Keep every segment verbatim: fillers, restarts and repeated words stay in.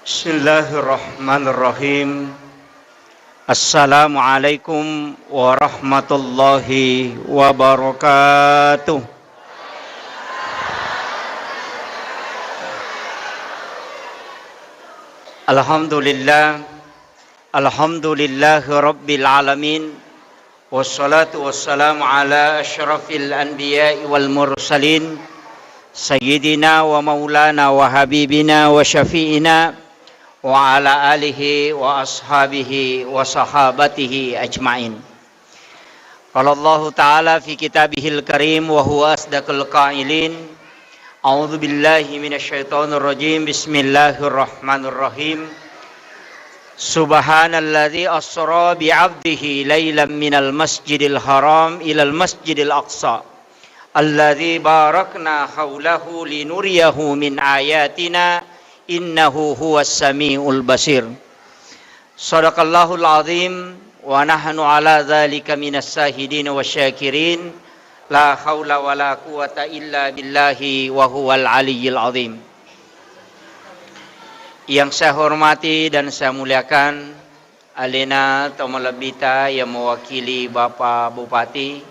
Bismillahirrahmanirrahim. Assalamualaikum warahmatullahi wabarakatuh. Alhamdulillah. Alhamdulillahi rabbil alamin. Wassalatu wassalamu ala asyrafil anbiya'i wal mursalin, sayyidina wa maulana wa habibina wa syafi'ina wa ala alihi wa ashabihi wa sahabatihi ajmain. Qala Allahu ta'ala fi kitabihil karim wa huwa asdaqul qailin. A'udzu billahi minasyaitonir rajim. Bismillahirrahmanirrahim. Subhanalladzi asra bi 'abdihi lailan minal masjidil haram ilal masjidil aqsa alladzi barakna haulahu linuriyahu min ayatina innahu huwas samiul basir. Sadaqallahul azim wa nahnu ala dzalika minas syahidin wasyakirin. La haula wala quwwata illa billahi wa huwal aliyyil azim. Yang saya hormati dan saya muliakan, alena to malebbita yang mewakili Bapak Bupati,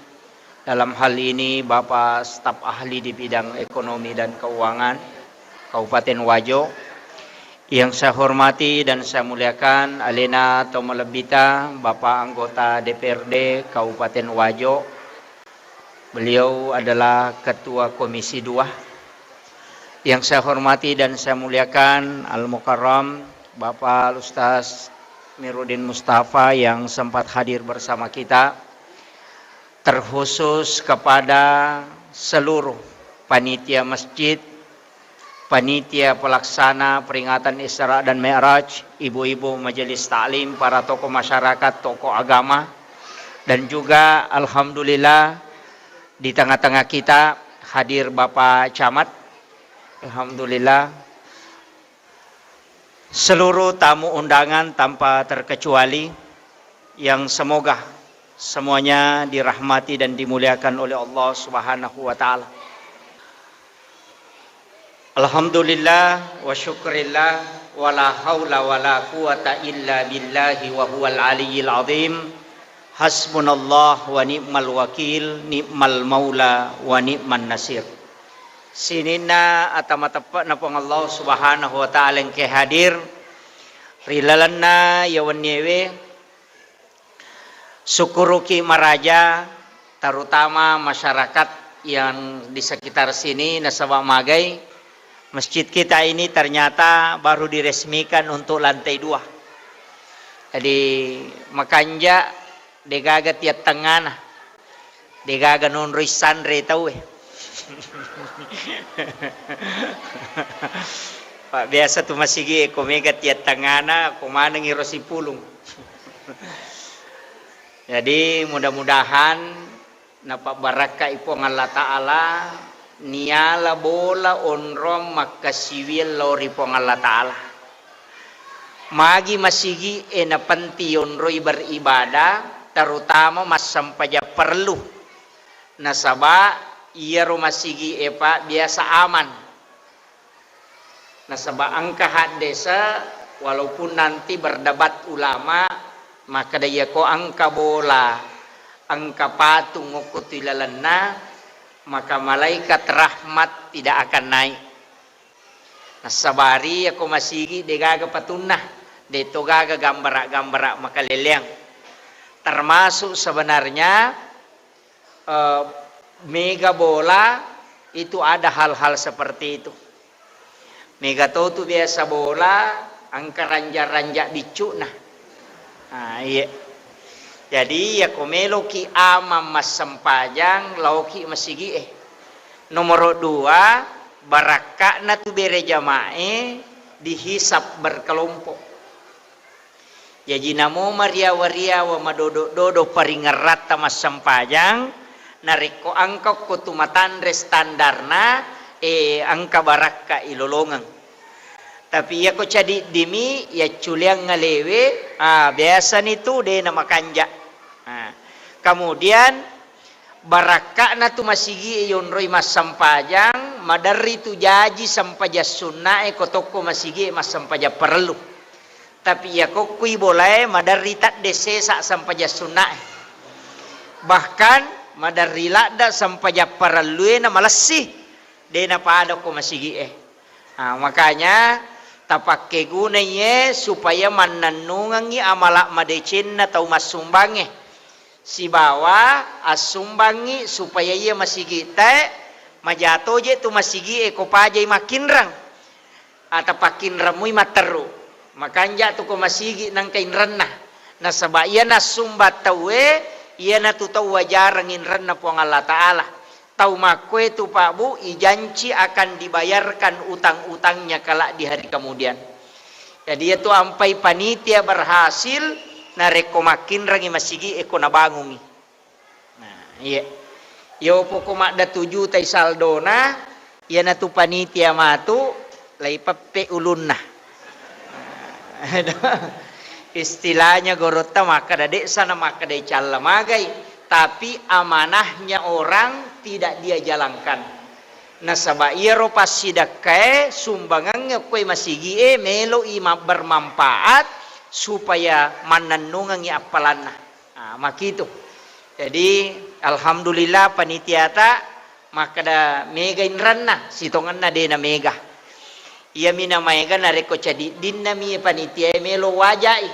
dalam hal ini Bapak staf ahli di bidang ekonomi dan keuangan Kabupaten Wajo. Yang saya hormati dan saya muliakan, alena to malebbita Bapak anggota D P R D Kabupaten Wajo. Beliau adalah Ketua Komisi dua. Yang saya hormati dan saya muliakan, Al-Mukarram Bapak Al-Ustaz Miruddin Mustafa yang sempat hadir bersama kita, terkhusus kepada seluruh panitia masjid, panitia pelaksana peringatan Isra dan Mi'raj, ibu-ibu majelis taklim, para tokoh masyarakat, tokoh agama, dan juga alhamdulillah di tengah-tengah kita hadir Bapak Camat. Alhamdulillah. Seluruh tamu undangan tanpa terkecuali yang semoga semuanya dirahmati dan dimuliakan oleh Allah Subhanahu wa Ta'ala. Alhamdulillah wa syukrillah, wa la haula wa la quwata illa billahi wa huwal aliyyil azim. Hasbunallah wa ni'mal wakil, ni'mal maula wa ni'man nasir. Sininna ata mateppe'na Puang Allah Subhanahu wa Ta'ala engke hadir ri lalenna iya wenniewe, sukkuruki maraja, terutama masyarakat yang di sekitar sini, nasaba magai masjid kita ini ternyata baru diresmikan untuk lantai dua. Jadi makanja degaga tiattengngana, degaga nonroi sanre tauwe. Pak, biasa tu masigi e ko mega tiattengngana, ko manengi ro sipulung. Jadi mudah-mudahan napabbarakkai Puang Allah Ta'ala, niala bola onrong makkasiwiang lao ri Puang Allah Ta'ala. Magi masigi e napenti yonroi beribadah, terutama massempajang parellu. Nasaba iyaro masigi e, Pak, biasa aman. Nasaba engka haddese, walaupun nanti berdebat ulama, makkeda iyako engka bola, engka patung okko tu ilalenna, maka malaikat rahmat tidak akan naik. Nassabari iyako masigi degaga patunna, deto gaga gambara-gambara makaleleang. Termasuk sebenarnya eh, mega bola itu ada hal-hal seperti itu. Mega to tu biasa bola, engka ranja-ranja biccu'na. Ah, iya. Jadi, iyako meloki amang massempajang, laoki masigi e. Nomoro dua, barakka'na tu bere jamae dihisab berkelompok. Jaji namo mariawa-riawa, madodo-dodo paringeratta massempajang, narekko engka ko tu matanre standarna, eh, engka barakka ilolongeng. Tapi iyako cadiddimi, yacculeang ngalewe, ah, biasani tu de namakanja. Ah, kemudian barakka'na tu masigi e yonroi massempajang, maderri tu jaji sempajang sunnae ko tokko masigie massempajang parellu. Tapi iya kokkui bolae maderri tedde sesa sempajang sunnae. Bahkan maderri ladda sempajang parellue na malessi, de napada ko masigie. Ah, makanya tapakkegunaiye supaya mannennungengngi amala madecenna tau massumbangnge. Sibawa assumbangngi supaya iya masigi'tae majatoje tu masigi'e ko pajai makkinreng. Ata pakkinreng mui matteru. Makanja tu ko masigi nangka inrenna. Nasaba iya nassumbang tauwe, iyanatu tau wajareng inrenna Puang Allah Ta'ala. Tau makkoe tu, Pak Bu, ijanci akan dibayarkan utang-utangnya kelak di hari kemudian. Jadi, iya tu ampai panitia berhasil narekko makkinrengi masigi e ko nabangungi. Nah, iya. Yo poko madda tuju tai saldona, iyanatu panitia matu, lai peppe ulunna. Istilahnya gorotta makkeda, de' sana makkeda icalla magai, tapi amanahnya orang tidak dia jalankan. Nasaba iyaro passidekkae, sumbangangnge okkoe masigie, melo'i ma-, bermanfaat supaya mannennungengngi appalanna. Ah, makitu. Jadi, alhamdulillah, panitiata makkeda mega inranna, sitongenna de na mega. Iyami na maega narekko cadiddinna mi panitia e melo wajai.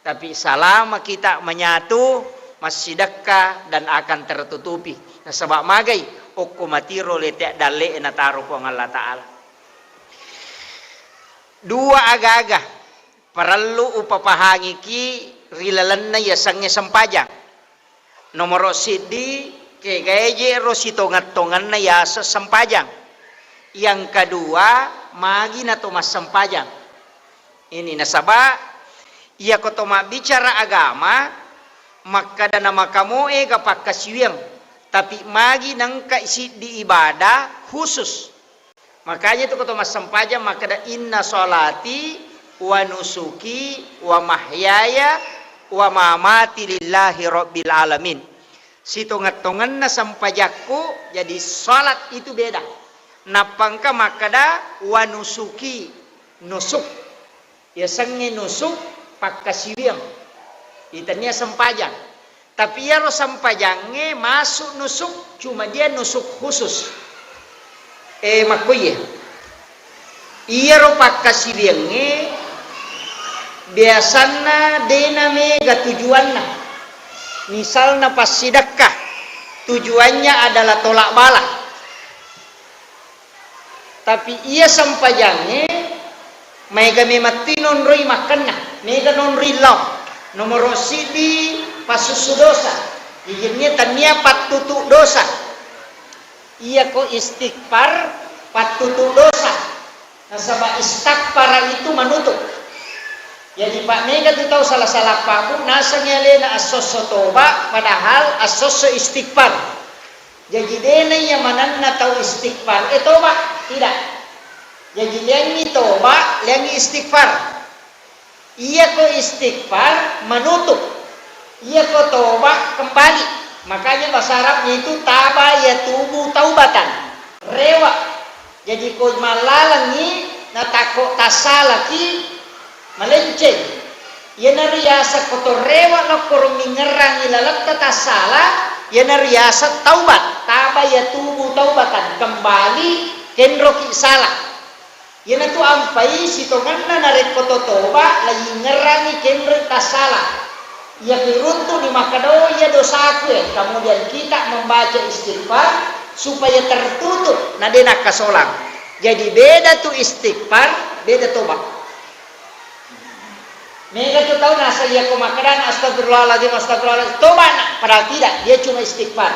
Tapi salama kita menyatu, massidekka dan akan tertutupi. Nasaba magai, okko matiro lete dalle e nataro Puang Allah Ta'ala. Dua aga-aga parellu upapahangiki ri lalenna yasengnge sempajang. Nomoro siddi, kegae je ro sitongeng-tongenna yaseng sempajang. Yang kedua, magi nato massempajang. Ini nasaba, iyako to mabbicara agama, makkeda na makamoe ga pakkasiwiang, tapi magi nengka siddi ibadah khusus. Makanya tu ko to massempajang makkeda, "Inna sholati wa nusuki wa mahyaya wa mamati lillahi rabbil alamin." Sitongeng-tongenna sempajakku, jadi salat itu beda. Nappa engka makkeda, "Wa nusuki," nusuk. Yasengnge nusuk pakkasiwiang. Itannia sempajang. Tapi iyaro sempajangnge masuk nusuk, cuma dia nusuk khusus. Eh, makkuye. Iyaro pakkasiwiangnge biasanna dena mega tujuanna. Misalna passidekka, tujuannya adalah tolak bala. Tapi iya sempajangnge maega memetti nonroi makkenna, mega nonroi lao. Nomoro siddi, passussu dosa. Ijinnya tania pattutu dosa. Iyako istighfar pattutu dosa. Nasaba istaghfara itu menutup. Jadi, Pak, mega tu tau salah-salah pabu, nasengngi alena assosso toba, padahal assosso istighfar. Jaji, dena iya manenna tau istighfar, eh, toba, tidak. Jaji, liangngi toba, liangngi istighfar. Iyako istighfar menutup, iyako toba kembali. Makanya bahasa Arabnya itu taba yatubu taubatan, rewa. Jadi, ko mallalengngi natakko tassalaki, malenceng. Iyana riaseng kotorewa lokkoro mingngerangi laletta tassala, iyana riaseng taubat. Taba yatubu taubatan, kembali kenroki sala. Iyanatu ampai sitongenna narekko to toba, laingngerangi kenroi tassala. Iya kiruntu ni makkeda, "Oh, iya dosaku e." Kemudian kita membaca istighfar supaya tertutup, na de nakkasolang. Jadi beda tu istighfar, beda toba. Mega tu tau naseng iyako makkedana, "Astagfirullahaladzim, astagfirullahaladzim," tobana, padahal tidak, dia cuma istighfar.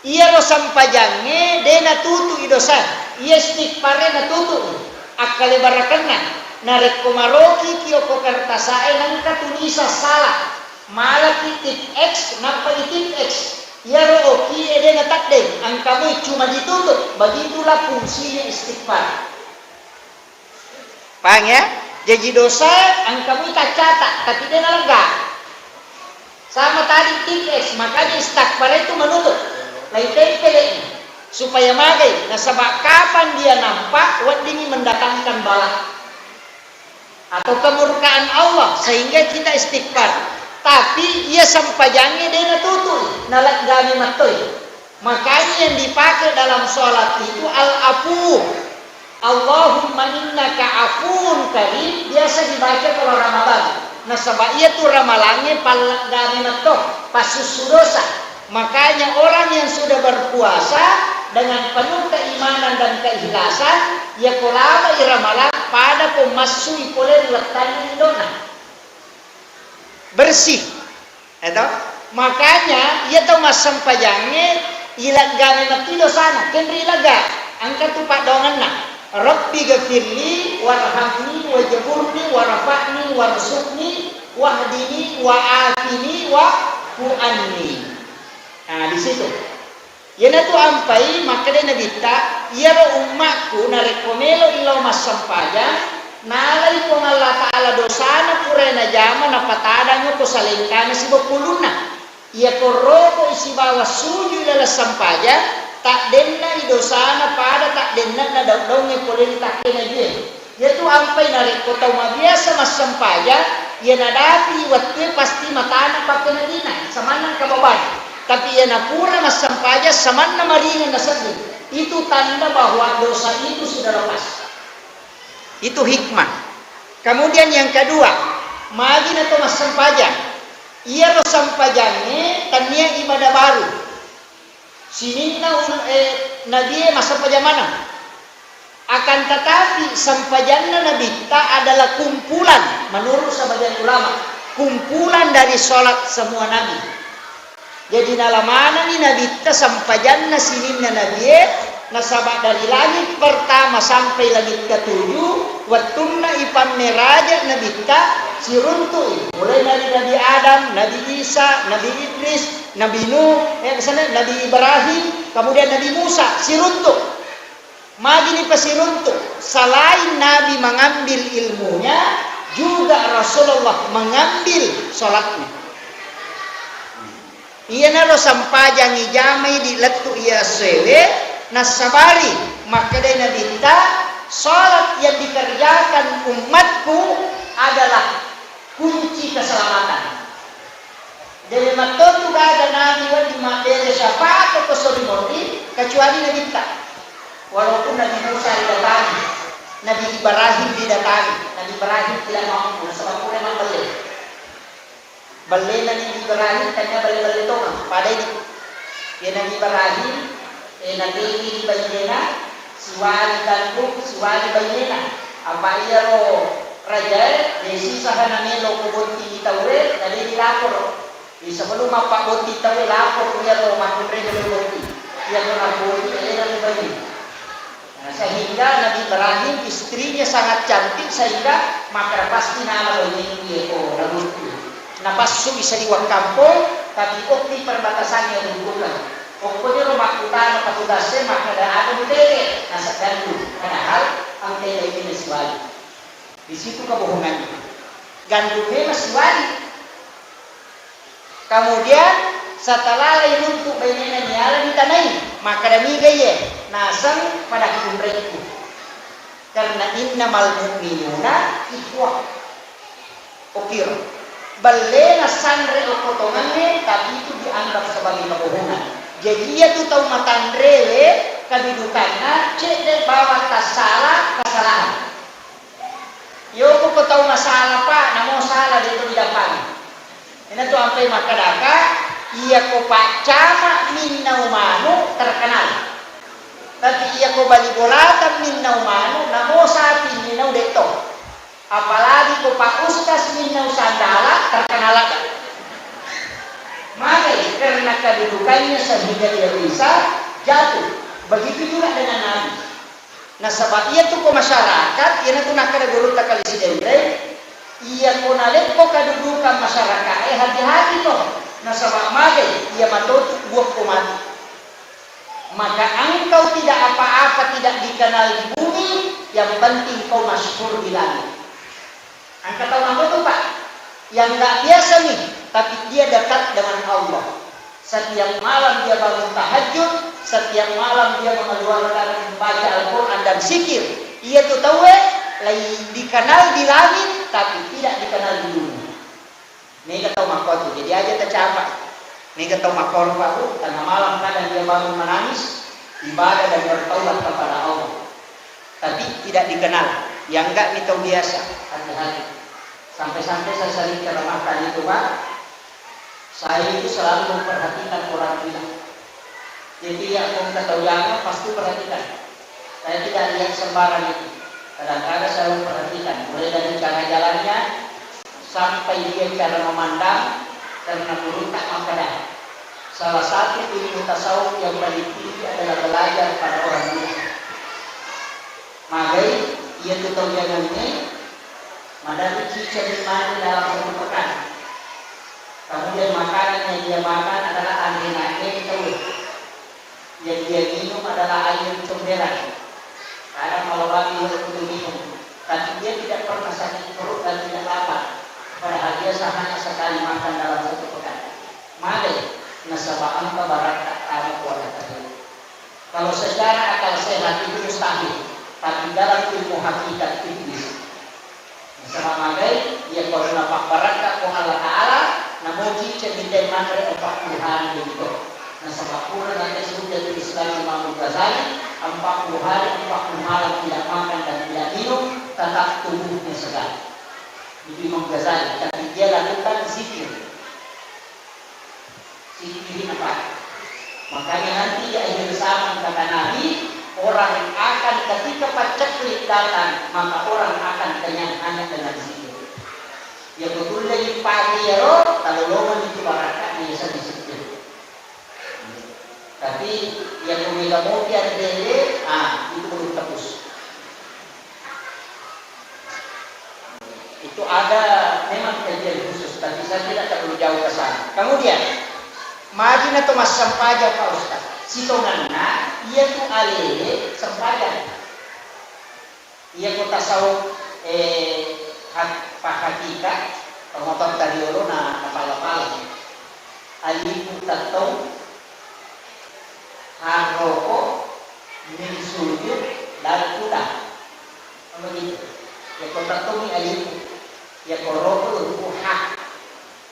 Iyaro sempajangnge de natutu'i dosa, iya istighfare natutu'i. Akkalebarakenna, narekko marokiki okko kertasae nengka tulisang sala, malaki titik X, nappa i titik X. Iyaro okie de nateddeng, engka moi cuma ditutup. Begitulah fungsinya istighfar. Paham ya? Jaji dosa engka mui taccata, tapi de nalegga. Sama tadi titik X, makanya istighfar itu menutup. Lai tempele. Supaya magai, nasaba kapan dia nampak, weddingngi mendatangkan bala atau kemurkaan Allah, sehingga kita istighfar. Tapi iya sempajangnge de natutu, naleggami mattoi. Makanya yang dipakai dalam sholat itu al-afu. Allahumma innaka afuwun karim, biasa dibaca kalau Ramadan. Nasaba iya tu ramalangnge palleggami matto, passussu dosa. Makanya orang yang sudah berpuasa dengan penuh keimanan dan keikhlasan, iya ko laba i ramalang pada ko massui pole ri wettanna indo'na. Bersih. Eto? Makanya iya tau massempajangnge ileggami matti dosana, kenri lega, engka tu paddoangenna. Rabbi ghafirli warhamni wajburni warfa'ni warzuqni wahdini wa'afini wa'fu anni. Nah, di situ. Iyanatu ampai makkeda Nabitta, iyaro ummakku narekko melo'i lao massempajang, nalai Puang Allah Ta'ala dosana pura najama, napatadang ko salengkana sibawa ulunna. Iyako rokoi sibawa sujui laleng sempajang, taddenna'i dosana pada taddenne'na daung-daungnge pole ri takkenajue. Iyatu ampai narekko tau mabiasa massempajang, iya nadapi wettue pasti matana pakkenajina, samanna engka babang. Tapi iya napura massempajang, samanna maringeng nasedding. Itu tanda bahwa dosa itu sudah lepas. Itu hikmah. Kemudian yang kedua, magi nato massempajang. Iyaro sempajangnge tennia ibadah baru. Sininna ul-, eh, nabie massempajang maneng. Akan tetapi, sempajanna Nabitta adalah kumpulan, menurut sebagian ulama, kumpulan dari sholat semua nabi. Jadi, nala manenni Nabitta sempajanna sininna nabie, nasaba dari langit pertama sampai langit ketujuh, wettunna ipammeraja Nabitta, siruntu'i. Mulai dari Nabi Adam, Nabi Isa, Nabi Idris, Nabi Nuh, eh, misalnya Nabi Ibrahim, kemudian Nabi Musa, siruntu'. Magini pasiruntu', selain Nabi mengambil ilmunya, juga Rasulullah mengambil sholatnya. Iyanaro sampajang ijamai di lettu iya essoewe, nassabari makkedai Nabitta, sholat yang dikerjakan umatku adalah kunci keselamatan. Jadi, mattotu gaga nabi wedding mabbere syafaat ko sori morri, kecuali Nabitta. Walaupun Nabi Musa didatangi, Nabi Ibrahim didatangi, Nabi Ibrahim tidak mampu, nasaba pura mabbelle. Bellena Nabi Ibrahim, tania belle-belle tongeng, padai di. Ya, Nabi Ibrahim, eh, natewi ri bainena, siwali gandum, siwali bainena. Apa iyaro rajae, de sisaha namelo ko botting tauwe, na de dilaporo. Di sebelum mappabotting tauwe, laporo iyaro makkunrai botting. Iyaro nabbotting, alena ri baine. Nah, sehingga Nabi Ibrahim istrinya sangat cantik sehingga maka pasti nala bainengku yeko nabotting. Napassui saliweng kampong, tapi okki perbatasannya bukan. Okkoniro makkutana petugasnya, makkeda, "Ada buteke?" Naseng, "Gandum." Padahal engka bainena siwali. Di situ kebohongannya. Gandum memang siwali. Kemudian setelah lainuntu bainena niala ditanai, makkeda, "Niga iye?" Naseng, "Pada kunraikku." Karena innamal mu'minuna ikhwah. Okiro. Bellena sanre okko tongengnge, tapi itu dianggap sebagai kebohongan. Jadi, iya tu tau matanrewe kedudukanna cedde bawang tassala kesalahan. Yoko ko tau masala, Pak, namo sala de to didapangi. Ina tu ampai makkedaka, iya ko paccama minnau manu terkenal. Tapi iya ko bali bolata minnau manu, namo sapi minnau de to. Apalagi ko Pak Ustaz minnau sandala, terkenal aga. Magai karena kedudukannya sehingga dia bisa jatuh. Begitu juga dengan Nabi. Nasaba iyatu ko masyarakat, iyanatu nakkeda gurutta Kali Sidenreng, iya ko naleppo kedudukan masyarakae, hati-hati to. Nasaba magai, iya matotu buah ko mati. Maka engkau tidak apa-apa, tidak dikenal di bumi, yang penting kau masyhur di langit. Engka tau matotu, Pak, yang nggak biasa nih, tapi dia dekat dengan Allah. Setiap malam dia bangun tahajud, Setiap malam dia mengeluarkan membaca Al-Quran dan zikir. Iya tu tauwe lai dikenal di langit, tapi tidak dikenal di bumi. Mega tau makkotu, jadi aja tercapai. Mega tau makkorpa, Bu, tengah malam kadang dia bangun menangis, ibadah dan bertaubat kepada Allah. Tapi tidak dikenal. Yang enggak ni tau biasa, hati-hati. Sampai-sampai saya sering ceramahkan itu, Pak. Saya itu selalu memperhatikan orang gila. Jadi, ya, mau ketahui apa, pasti perhatikan. Saya tidak lihat sembarang itu. Kadang-kadang saya perhatikan, mulai dari cara jalannya, sampai dia cara memandang, karena burung tak makan. Salah satu ilmu tasawuf yang paling tinggi adalah belajar pada orang gila. Magai, iya tu tau jangannya, maderri cicca di mani dalam satu pekan. Kemudian makanan yang dia makan adalah aneh-aneh tau. Yang dia minum adalah air comberan. Kadang malam hari waktu itu minum, tapi dia tidak pernah sakit perut dan tidak lapar. Padahal dia hanya sekali makan dalam satu pekan. Magai, nasaba engka barakka tama kuala tadi. Kalau secara akal sehat itu mustahil, tapi dalam ilmu hakikat itu bisa. Nasaba magai, iya ko napabbarakka Puang Allah Ta'ala, namoji ceddi manre empat puluh hari begitu. Nasaba pura nanti sudah Islam Imam Ghazali, empat puluh hari, empat puluh malam tidak makan dan tidak minum, tetap tubuhnya segar. Itu Imam Ghazali, tapi dia lakukan zikir. Sipilih apa? Makanya nanti di akhir zaman kata Nabi, orang akan ketika paceklik datang, maka orang akan kenyang hanya dengan zikir. Ya betul lagi pagi ya roh, kalau lomon itu barakka biasa di situ. Tapi ya kumila mopi ada dele, ah itu belum tebus. Itu ada memang kajian khusus, tapi saya tidak terlalu jauh ke sana. Kemudian, majina to massempajang Pak Ustaz. Sitonganna, iya tu alele sempajang. Iya ko tasawuf, eh, hak-, pahakika, pemotor tadi olo na napala-pala. Alifu tattong, harroko, min sujud, dal kuda. Begitu. Yako tattomi alifu. Yako roko huruf ha.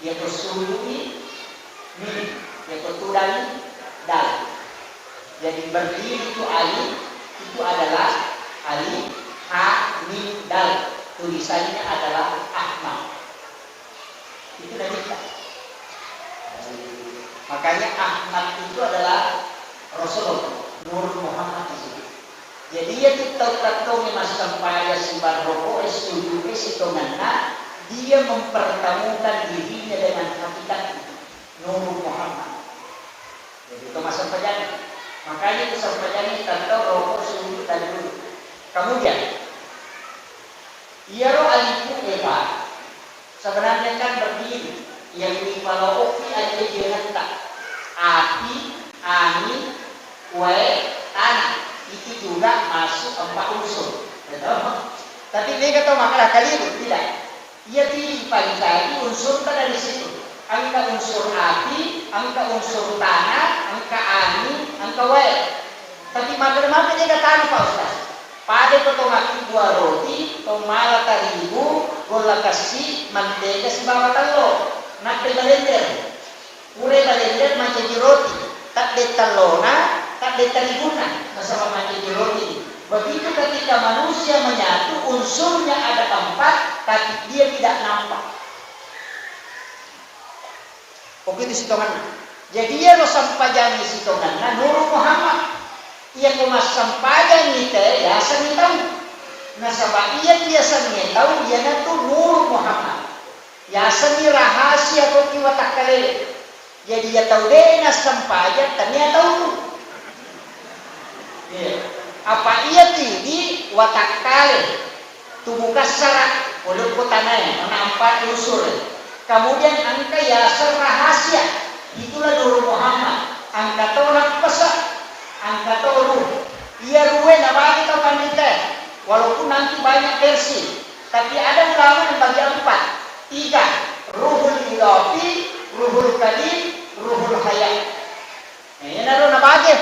Yako sujudi mim. Yako tudani dal. Jadi berdiri itu alif, itu adalah alif, ha, mim, dal. Tulisannya adalah Ahmad. Itu Nabi kita. Makanya Ahmad itu adalah Rasulullah, Nur Muhammad itu. Jadi, iya tu tau tattongi massempajang sibarroko e, sujud e, sitonganna, dia mempertemukan dirinya dengan hakikat Nur Muhammad. Jadi, itu massempajang. Makanya itu sempajang ini tattau roko sujud dan duduk. Kemudian, iyaro alifu e, Pak, sebenarnya kan berdiri, yang dipalo'oki aja jenetta. Api, angin, wae, tanah. Itu juga masuk empat unsur. Betul? Tapi mega tau makkeda kaliru, tidak. Iya tiri pancaji unsurta dari situ. Engka unsur api, engka unsur tanah, engka angin, engka wae. Tapi makkeda-makkeda dega tanu, Pak Ustaz. Pada ko to makkibua roti, to mala tarigu, golla kessi, mantega sibawa tello. Nappai balender. Pura balender mancaji roti. Tadde tellona, tadde tariguna, nasaba mancaji roti. Begitu ketika manusia menyatu, unsurnya ada empat, tapi dia tidak nampak. Begitu sitonganna. Jadi, iyaro sempajangi sitonganna Nuru Muhammad. Iya ko massempajangi te, yasengngi tau. Nasaba iya yasengnge tau, iyanatu Nuru Muhammad. Yasengngi rahasia ko ki watakkalele. Jadi, iya tau de nassempajang, tania tau tu. Iya. Apa iya tidi watakkale. Tubuh kassara, pole ko tanae, nampa unsur. Kemudian engka yaseng rahasia, itulah Nuru Muhammad. Engka to nappasa, engka to ruh. Iya ruhe nabagi tau pandita, walaupun nanti banyak versi, tapi ada ulama yang bagi empat, tiga, ruhul idafi, ruhul kadim, ruhul hayat. Nah, iyanaro nabage.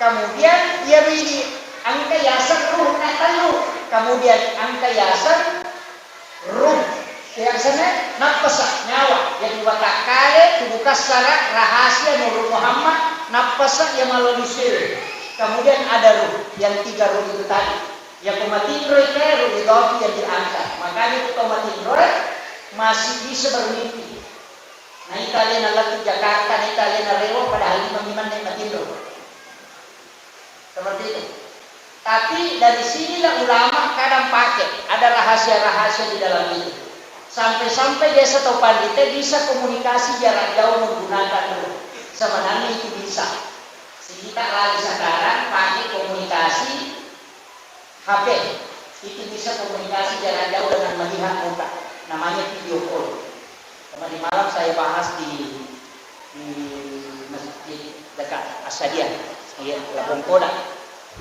Kemudian iya ridi engka yaseng ruh na tellu. Kemudian engka yaseng ruh, yaseng nappasa, nyawa. Jadi watakkale tubuh kassara, rahasia, Nurul Muhammad, nappasa, iya mallusewe. Kemudian ada ruh, yang tiga ruh itu tadi. Yako matinroi ke ruh idofi yang diangkat. Makanya itu tau matinroi masih bisa bermimpi. Naita alena lettu Jakarta, naita alena Rewa, padahal limangngi menne matinro. Seperti itu. Tapi dari sinilah ulama kadang pakai, ada rahasia-rahasia di dalam itu. Sampai-sampai biasa tau pandita bisa komunikasi jarak jauh menggunakan ruh. Sebenarnya itu bisa. Sehingga lagi sekarang pakai komunikasi H P itu bisa komunikasi jarak jauh dengan melihat muka, namanya video call. Tadi malam saya bahas di, di masjid dekat Asadia, iya, Labong Koda.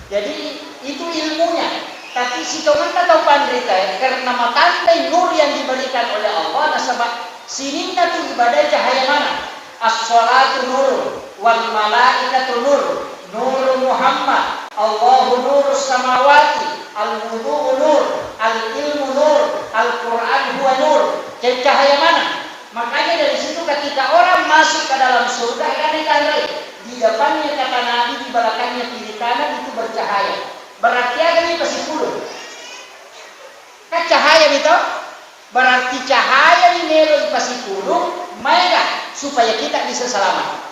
Jadi itu ilmunya. Tapi sitongenna tau panrita, karena matandai nur yang diberikan oleh Allah, nasaba sininna tu ibadah cahaya mana? As-shalatu nur, wal malaikatu nur, nuru Muhammad, Allahu nurus samawati, al wudu'u nur, al ilmu nur, al Quran huwa nur. Jadi cahaya mana? Makanya dari situ ketika orang masuk ke dalam surga, kan ditandai di depannya kata Nabi, di belakangnya kiri kanan itu bercahaya. Berarti ada nih pasipulung. Kan cahaya nih toh? Berarti cahaya nih melo ipasipulung, maega supaya kita bisa selamat.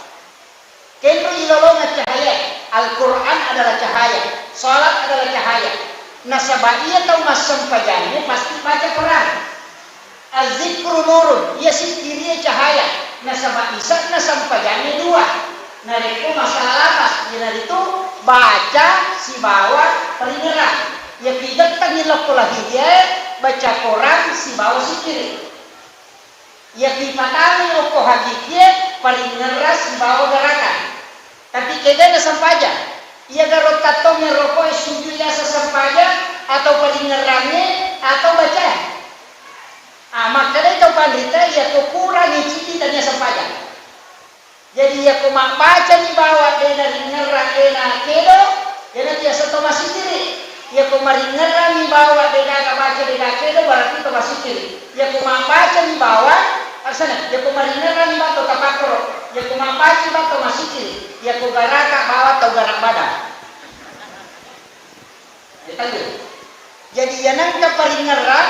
Kenro ilolonga cahaya, Al-Quran adalah cahaya, salat adalah cahaya. Nasaba iya tau massempajangnge pasti baca Quran. Azzikru nurun, iya sikkirie cahaya, nasaba ise'na sempajangnge dua. Narekko masalah lapas, iyanaritu baca sibawa paringerang. Iya kigettengngi lokko lahirie, baca Quran sibawa sikkiri. Iya kipatangngi okko hakikie, paringerang sibawa garakan. Tapi kegana sempajang? Iya garo tattongnge rokoe sujud yaseng sempajang atau paringerangnge atau bacae? Ah, makkedai tau panrita, iyako kurangi cidi tania sempajang. Jadi iyako mabbacani bawang de naringerrang de nakedo, iyanatu yaseng to massikkiri. Iyako maringerrangi bawang de gaga baca de gakedo, berarti to massikkiri. Iyako mabbacani bawang, arsana, iyako maringerrangi bawang to tapakkoro, iyako mabbacani bawang to massikkiri, iyako garaka bawang tau garak badang. Jadi iyanengka paringerrang,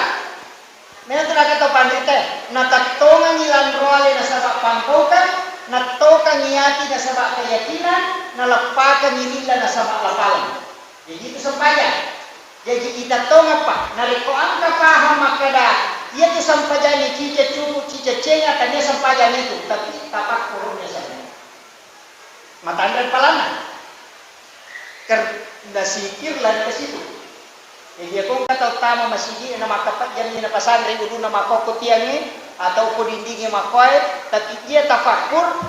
memang tu nakatau panrita, natattongangi lanroale nasaba pangkaukang, nattokangi ati nasaba keyakinan, naleppakangi lilla nasaba lapaleng. Jadi itu sempajang. Jadi itattongappa, narekko engka paham makkeda, iyatu sempajangnge cica cuku, cica cenga, tania sempajang itu, tapi tapakkurunna saja. Matanre palanna. Ker-, nasikir lari ke situ. Jadi, iya ko engka tau tama masigi, na makkapajjanni na pasanre uduna makkokko tiangnge, atau ko dindingnge makkoe, tapi iya tafakkur,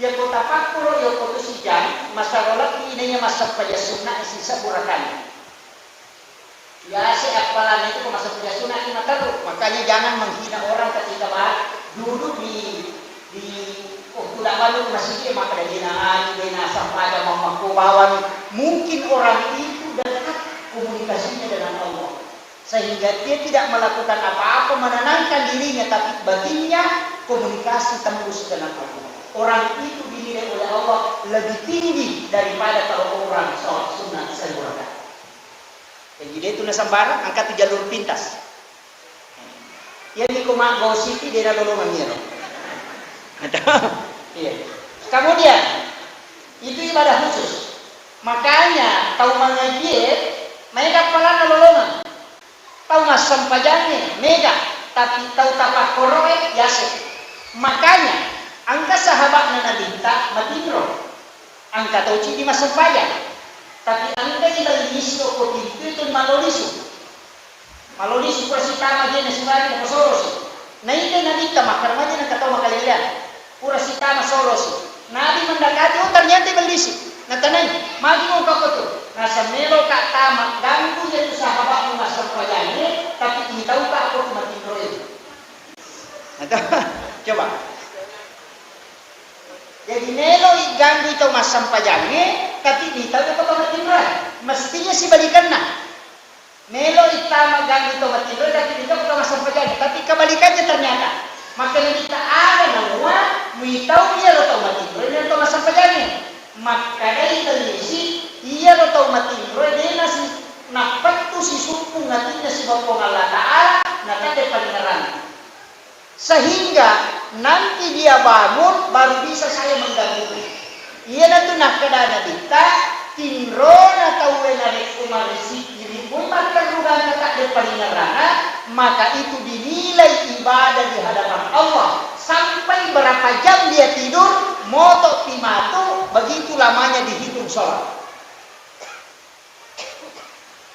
iya ko tafakkur, iya ko tu sijang, masaro lebbi na iya massempajang sunna sisebbu rakaat. Biasa appalanna itu ko massempajang sunna ki materru. Makanya jangan menghina orang ketika ba-, duduk di, di, oh, tidak banyak masjid, maka dia na, dia na sempajang mammakko bawang. Mungkin orang itu dekat komunikasinya dengan Allah. Sehingga dia tidak melakukan apa-apa menenangkan dirinya, tapi batinnya komunikasi tembus dengan Allah. Orang itu dinilai oleh Allah lebih tinggi daripada kalau orang sholat sunat seribu rakaat. Jadi, de tu nasembarang, engka tu jalur pintas. Iyami ko maggosip i, de nalolongeng iyaro. Iya. Kemudian, itu ibadah khusus. Makanya, tau mangajie, maega palanna lolongeng. Tau massempajangnge, mega. Tapi tau tapakkoroe, yase. Makanya, engka sahabatna Nabitta matinro. Engka tau cidi massempajang, tapi engka i lellisi okko pintu itu malo lisu. Malo lisu pura sitama je nasibari napasolosi. Naita Nabitta makkeda maja engka tau makaleleang. Pura sitama solosi. Nabi mendekati, oh, ternyata i mellisi. Natanai, magi mongkako tu? Naseng meloka tama ganggu iya tu sahabatmu massempajangnge, tapi itauka ko tu matinro itu. Coba. Jadi, melo iganggu tau massempajangnge, Tapi mitau ko to matinroe, mestinya sibalikanna. Melo ittama ganggu to matinroe, tapi mitau ko to massempajang. Tapi kebalikannya ternyata. Maka kita ada namua, mitau iya lo to matinroe, iya to massempajang. Makkadai tellisi, iya lo to matinroe, dena si nappettu sisumpung atinna sibawa Puang Allah Ta'ala, na tadde paringerang. Sehingga nanti dia bangun, baru bisa saya mengganggunya. Iyanatu nakkeda Nabitta, tinrona tauwe narekko marisikkiri, mui matterru gangka tadde paringerrana, maka itu dinilai ibadah di hadapan Allah. Sampai berapa jam dia tidur, moto pi matu, begitu lamanya dihitung sholat.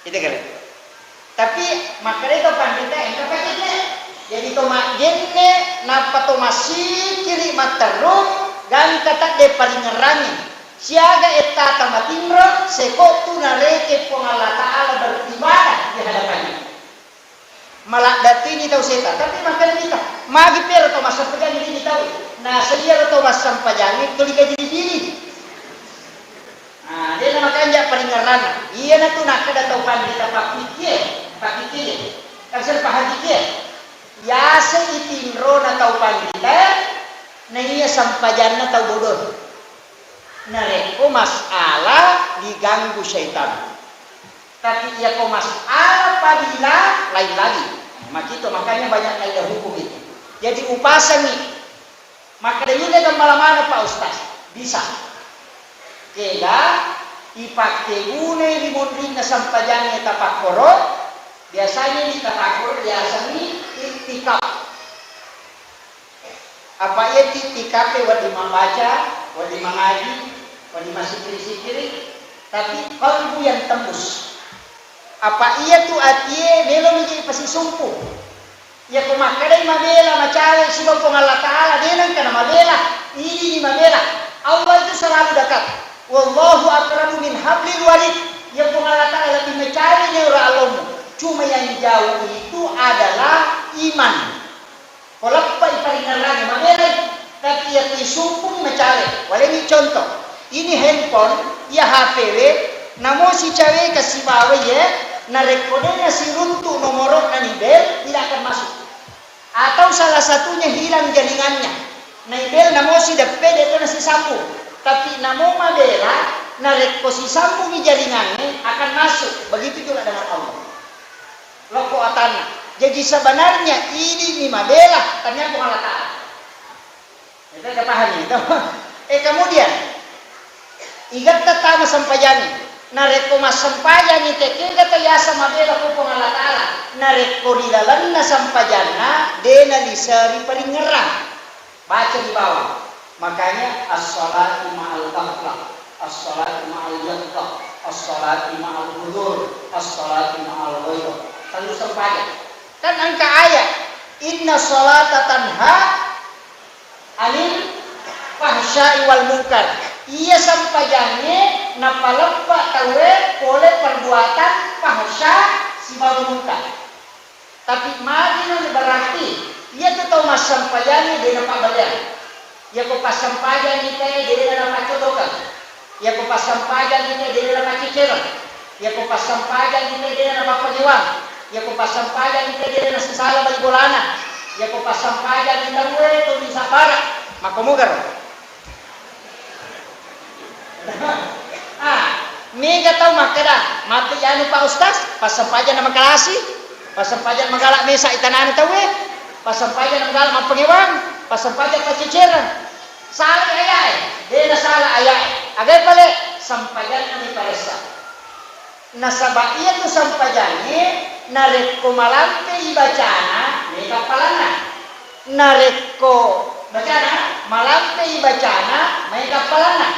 Itu kali. Tapi makkeda to panrita engka pacenne. Jadi to majenne nappa to massikkiri matterru gangka tadde paringerrangi. Siaga ettata matinro, sekottu nareke Puang Allah Ta'ala beribadah di hadapannya. Maladdatini tau seta, tapi makkeda kita, magi pero to massempajangi dini tau. Nah, seiya to massempajangi tuli kajili-jili. Nah, dena makanja paringerranna. Iyanatu nakkeda tau panrita pappikkie, pappikkie. Kan sering pahatikie. Yaseng itinrona tau panrita, na iya sempajanna tau bodoh. Narekko masalah diganggu syaitan. Tapi iyako masalah fadilah, lain lagi. Makito, makanya banyak kaidah hukum itu. Jadi upasangi. Makkeda, "Yule gammala maneng, Pak Ustaz." Bisa. Kega ipakkegunai ri monrinna sempajangnge tapakkoro, biasanya di tapakkoro biasanya iktikaf. Apa iya iktikaf wedding mambaca, wedding mangaji, wedding massikkiri-sikkiri, tapi qalbu yang tembus. Apa iya tu atie melo mi jadi pasisumpu. Iyako makkedai mabela macawe sibawa Puang Allah Ta'ala, de nengka na mabela, ini ni mabela. Allah itu selalu dekat. Wallahu aqrabu min hablil warid. Ya Puang Allah Ta'ala lebih macawe dari allomu. Cuma yang jauh itu adalah iman. Ko leppai paringerrangi mabelai, tapi iya tisumpungi macale. Waleni contoh, ini handphone, iya H P we, namo sicaweka sibawa iye, narekko de nasiruntu nomoro'na ni bel, tidak akan masuk. Atau salah satunya hilang jaringannya. Naibel namo sideppe de to nasisambung. Tapi namo mabela, narekko sisambungi jaringannya akan masuk. Begitu juga dengan Allah. Lokko atanna. Jadi sebenarnya ini ni mabela, tania Puang Allah Ta'ala. Itu kita pahami itu. Eh, kemudian, igatta tama sempajangi. Narekko massempajangi te kega to yasa mabela ko Puang Allah Ta'ala. Narekko ri lalenna sempajanna, de naliseri paringerrang. Baca di bawah. Makanya, as-salatu ma'al ghaflah, as-salatu ma'al yaqdah, as-salatu ma'al hudur, as-salatu ma'al ghairah. Selalu sempajang. Kan engka ayat, "Inna salata tanha anil fahsya'i wal munkar." Iya sempajangnge napaleppa tauwe pole perbuatan fahsya sibawa munkar. Tapi magi noni berarti, iyatu tau massempajangnge de napabbaleang. Iyako passempajangngi te de napaccodokeng. Iyako passempajangngi te de napaccecereng. Iyako passempajangngi te de napappangewang. Iyako passempajangngi te de nasisala bali bolana. Iyako passempajangngi tauwe to bisa bara. Makkomugaro. Ah, mega tau makkeda, "Mabbe anu Pak Ustaz, passempajang na makalasi, passempajang magala mesa itanani tauwe, passempajang na magala mappangewang, passempajang paccecereng." Sala ayae, de nasala ayae. Aga pale, sempajanna mi paressa. Nasaba iyatu sempajangnge narekko malampei bacana, mega appalanna. Narekko bacana, malampei bacana, mega appalanna.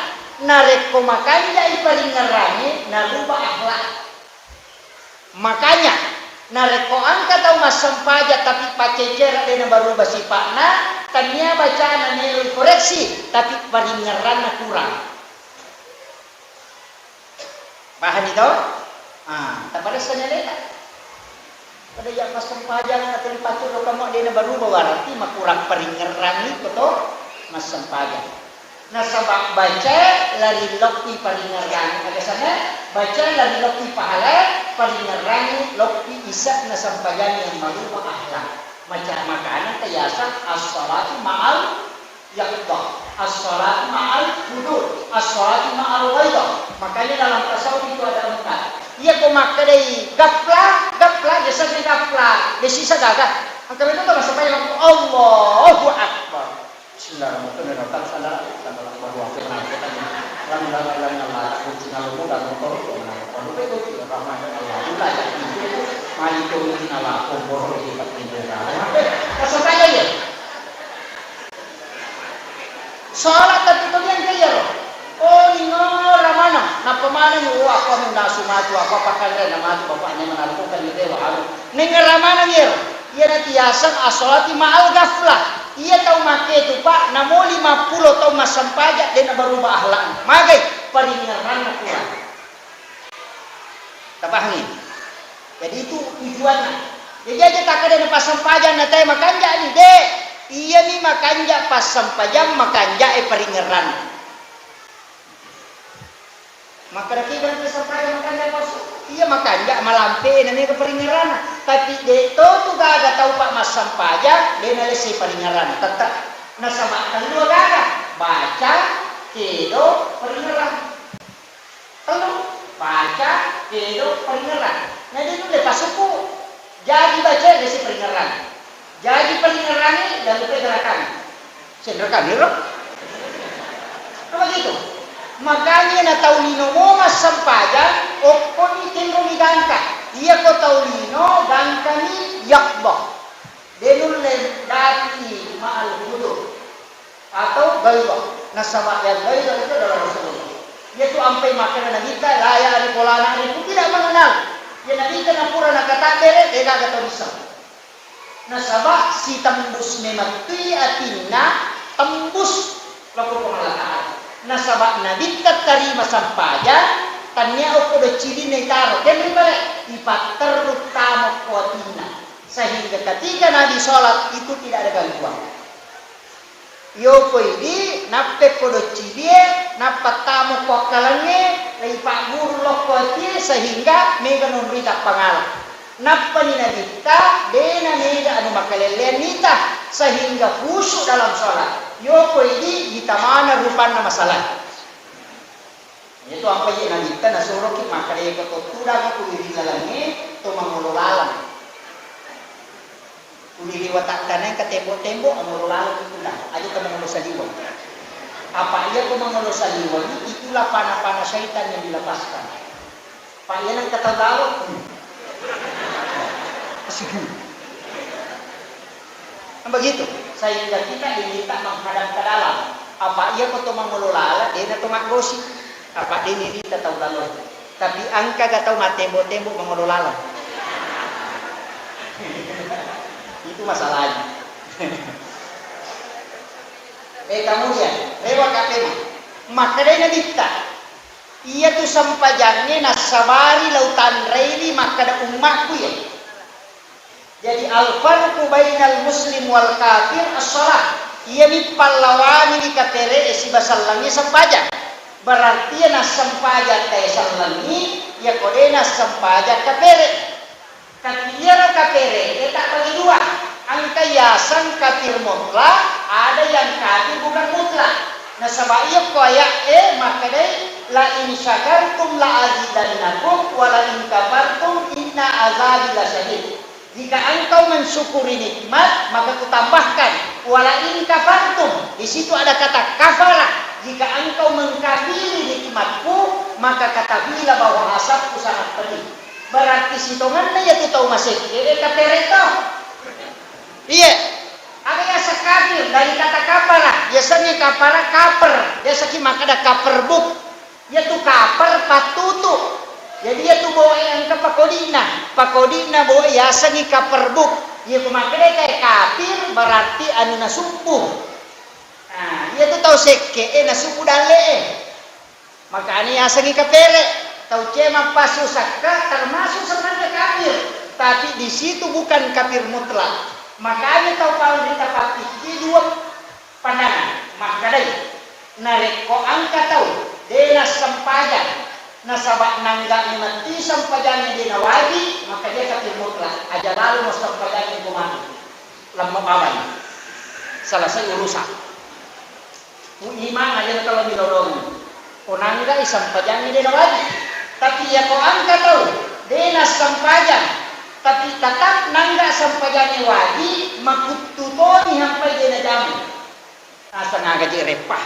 Narekko makanjai paringngerangnge, naruba akhlak. Makanya, narekko engka tau massempajang tapi paccecere de nabaruba sipa'na, tania bacana melo koreksi, tapi paringngeranna kurang. Pahami to? Ah, taparessani aleta. Pada iya massempajang atau dipaccodo kamu de nabaruba, berarti makurang paringngerangngi ko to massempajang. Nasaba bacae laring loppi paringerrangi, aga sanna? Bacae laring loppi pahalae, paringerrangi loppi ise'na sempajang yang marupa akhlak. Maca-, makana tayaseng as-salatu ma'al yaqdah, as-salatu ma'al hudur, as-salatu ma'al ghaidah. Makanya dalam tasawuf itu ada empat. Iya ko makkedai gapla, gapla, biasa gapla, desi sagaga. Angka itu sama saya Allahu Akbar. Bismillahirrahmanirrahim. Sola tapi to yang kaya ro. Oh, lino ramana. Nappa maneng, oh, aku anu nasu matu, aku apa kanre na matu, bapak ne mana aku kan dewa anu. Neng ramana ngero. Iyana tiaseng as-salati ma'al ghaflah. Iya tau maketu, Pak, namo lima pulo tau massempajang, de' nabaruba akhlakna. Magai? Paringerranna kurang. Tapahangi? Jadi itu tujuanna. Jadi aja takkeda napassempajang na tae makanja ni, de'. Iyami makanja passempajang, makanja e paringerranna. Makkeda ki berarti sempajang makanja pasu. Iya makanja malampe na mega paringerranna. Tapi de' to tu gaga tau pa massempajang de' nalessi paringerranna. Tette' nasaba tellu gaga. Baca, kedo, paringerrang. Tellu. Baca, kedo, paringerrang. Na de' nulle pasukku. Jaji baca lesi paringerrang. Jaji paringerrangnge, jalupai gerakan. Senrekan iro. Apa gitu? Makanya na tau lino mo massempajang, okkomi tenromi gangka. Iya ko tau lino, gangkami yakbah. De' nulle dati ma'al hudur. Atau ghaidah. Nasaba yang ghaidah itu adalah Rasulullah. Yaitu ampai makkeda Nabitta, la ya'rifu la na'rifu, tidak mengenal. Ya Nabitta napura nakatabbere, de' gaga tau bisa. Nasaba sitembus memettui atinna tembus loko Puang Allah Ta'ala. Nasaba Nabitta tarima sempajang, tannia okko doccilinna itaro, kenri bare, ipatterru tamo ko atinna. Sehingga ketika Nabi sholat itu tidak ada gangguan. Yoko idi, nappe podo cilie, nappa tamo ko akkalengnge, leipagguru lokko atie, sehingga mega nonrita pangala. Nappani Nabitta, dena mega anu makalellean nita, sehingga khusyuk dalam sholat. Yoko idi, itamana rupanna masalah. Iyatu ampai Nabitta nasoroki makkeda, iyako to tudang ku ri lalengnge to mangolo laleng. Ku ri watakkana engka tembok-tembok, angolo laleng tu tudang. Aja to mangolo saliweng. Apa iyako mangolo saliweng, itulah panah-panah syaitan yang dilepaskan. Pak, iya nengka tau lalo. Kan begitu, sehingga kita diminta menghadap ke dalam. Apa iya ko to mangolo laleng, dena to maggosi. Apa dena rita tau lalo. Tapi engka ga tau mattembo-tembo mangolo laleng. Itu masalahnya. Eh, kemudian, lewat katena. Makkedai Nabitta, iyatu sempajangnge nassabari lao tanrei ri makkeda ummakku iya. Jadi, al-farqu bainal muslim wal kafir as-shalah. Iyami pallawangi ri kapere'e siba sellengngi sempajang. Berarti iya nassempajang tae sellengngi, iya ko de nassempajang kapere. Tapi iyaro kapere'e tabbagi dua. Engka yaseng kafir mutlak, ada yang kafir bukan mutlak. Nasaba iya ko aya'e makkedai, "La in syakartum la azidannakum, wa la in kafartum inna azabi lasyadid." Jika engkau mensyukuri nikmat, maka kutambahkan. Wala in kafartum, di situ ada kata kafara. Jika engkau mengkafiri nikmatku, maka ketahuilah bahwa azabku sangat pedih. Berarti sitongenna iyatu tau masekke, eh, kapere to. Iya. Aga yaseng kafir, dari kata kafara. Yasengnge kafara, kaper. Biasaki makkeda kaperbuk. Iyatu kaper pattutu. Jadi iyatu boe engka pakodi'na. Pakodi'na boe yasengngi kaperbuk. Iya ku makkedai kae kafir berarti anu nasubbu. Nah, iyatu tau sekke'e nasubbu dalle'e. Makanya yasengngi kapere. Tau cema passusakka termasuk sebenarnya kafir. Tapi di situ bukan kafir mutlak. Makanya tau paling kita patikki dua pandangan. Makkedai. Narekko engka tau de' nassempajang, nasaba' nangga' memetti sempajangnge de' nawaji, maka dia kafir mutlak, aja lalo mo sempajangnge ko mati. Lamma bawang. Selesai urusan. Ku imang aja kalau milolong. Ko nangga' i sempajangnge de' nawaji. Tapi iya ko engka tau de' nassempajang, tapi tetap nangga' sempajangnge waji, makuttu toni hampai de' najama. Naseng aga je' reppa,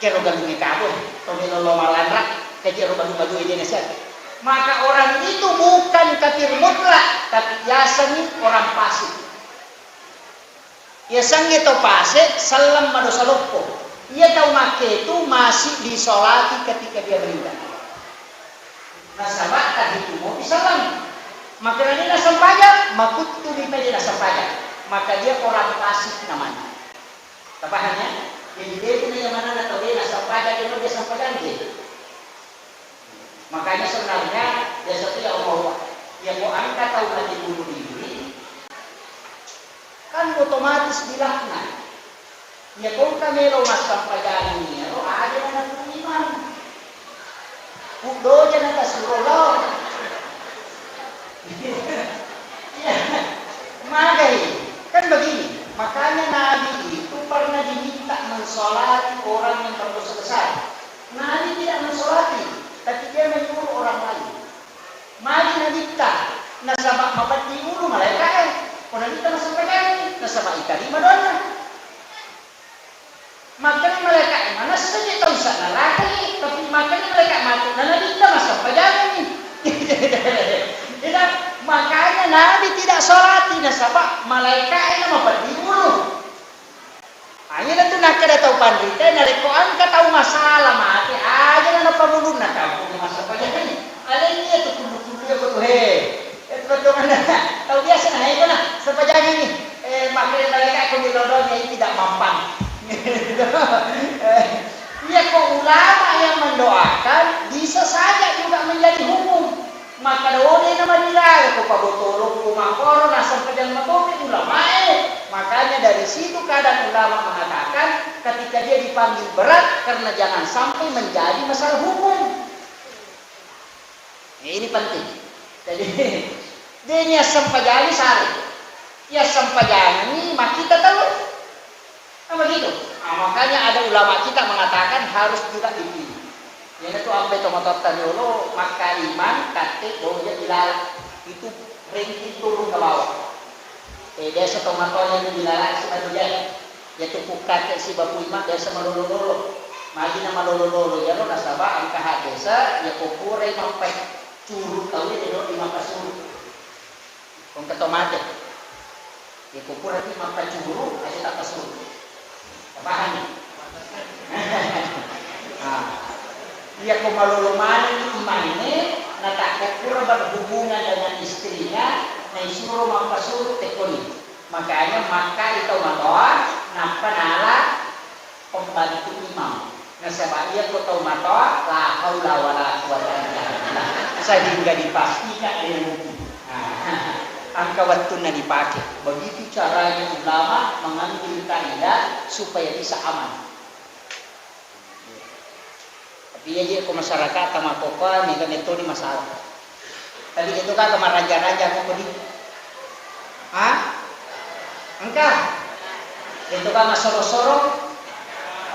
kero galungnge kabo, to melo lo malanra, kaje' ro baju-baju ede nasiat. Maka orang itu bukan kafir mutlak, tapi yasengngi orang fasik. Yasengnge to fasik, selleng madosa loppo. Iya tau makketu masih disolati ketika dia meninggal. Nasaba' tahitu mo bisalleng. Maka nani nasempajang, makuttu mi pede nasempajang. Maka dia orang fasik namanya. Tapahang ya? Jadi de' tu na iya manana tau de' nasempajang, de' no dia sempajang de'. Makanya sebenarnya biasa tu ya Allah, ya ko engka tau mati bunuh diri, kan otomatis dilaknat. Iya, ko engka melo massempajangi iyaro, aja na napuimang. Puddoja na tasuro lao. Iya, magai. Kan begini, makanya Nabi itu pernah diminta mensolati orang yang berdosa besar. Nabi tidak mensolati, tapi dia menyuruh orang lain. Magi Nabitta, nasaba' mapeddi ulu malaeka'e. Ko Nabitta massempajangi, nasaba' itarima doanna. Makanya malaeka'e manessa je tau sa narakai, tapi makanya malaeka' mate na Nabitta massempajangi. Tidak, makanya Nabi tidak solati, nasaba' malaeka'e na mapeddi ulu. Ah, iyanatu nakkeda tau panritae, narekko engka tau masala mate, aja na napamulunna kampung massempajang. Alenni iya tu kullu-kullu iya ko tu, he. Iya tu tau biasa na, he, ko na, sempajangi. Eh, makanya mereka ko di London, ya, tidak mampan. Eh, iya ko ulama yang mendoakan, bisa saja juga menjadi hukum. Makkeda, "Oh, de' namariraga ko pabotolokku makkoro, nassempajang matomi ulamae." Makanya dari situ kadang ulama mengatakan, ketika dia dipanggil berat, karena jangan sampai menjadi masalah hukum. Ini penting. Jadi, de' ni assempajangi sare. Iya sempajangi makkita tau. Kan begitu? Ah, makanya ada ulama kita mengatakan harus juga dipilih. Iyanatu ampe tomatoatta riolo, makkaimang, katte, boja, bilala. Itu ranking turun ke bawah. Eh, biasa tomatoa yang bilala si manuja. Yatu pukkate si bapu imang biasa malolo-lolo. Magi na malolo-lolo, iyaro nasaba' engka hadese, iya ko purai mappaccuru tau, iya de' no dimappasuru. Ko engka to mate. Iya ko puraki mappacuru, aja tappasuru. Tapahanni? Ah. Iya ko malolo manenni imangnge, natakko pura berhubungan dengan istrinya, naisuro mappasuru tekkoni. Makanya makkai tau matoa, nappa nala pembantu imam. Nasaba' iya ko tau matoa, la haula wala quwata illa billah. Sehingga dipastikan ilmu. Nah, engka wettunna dipake. Begitu caranya ulama mengambil kaidah supaya bisa aman. Tapi iya je ko masyarakat tamakopa, mega metoni masalah. Tapi itu kan maranja-ranja ko kodi. Hah? Engka? Itu kan masoro-soro?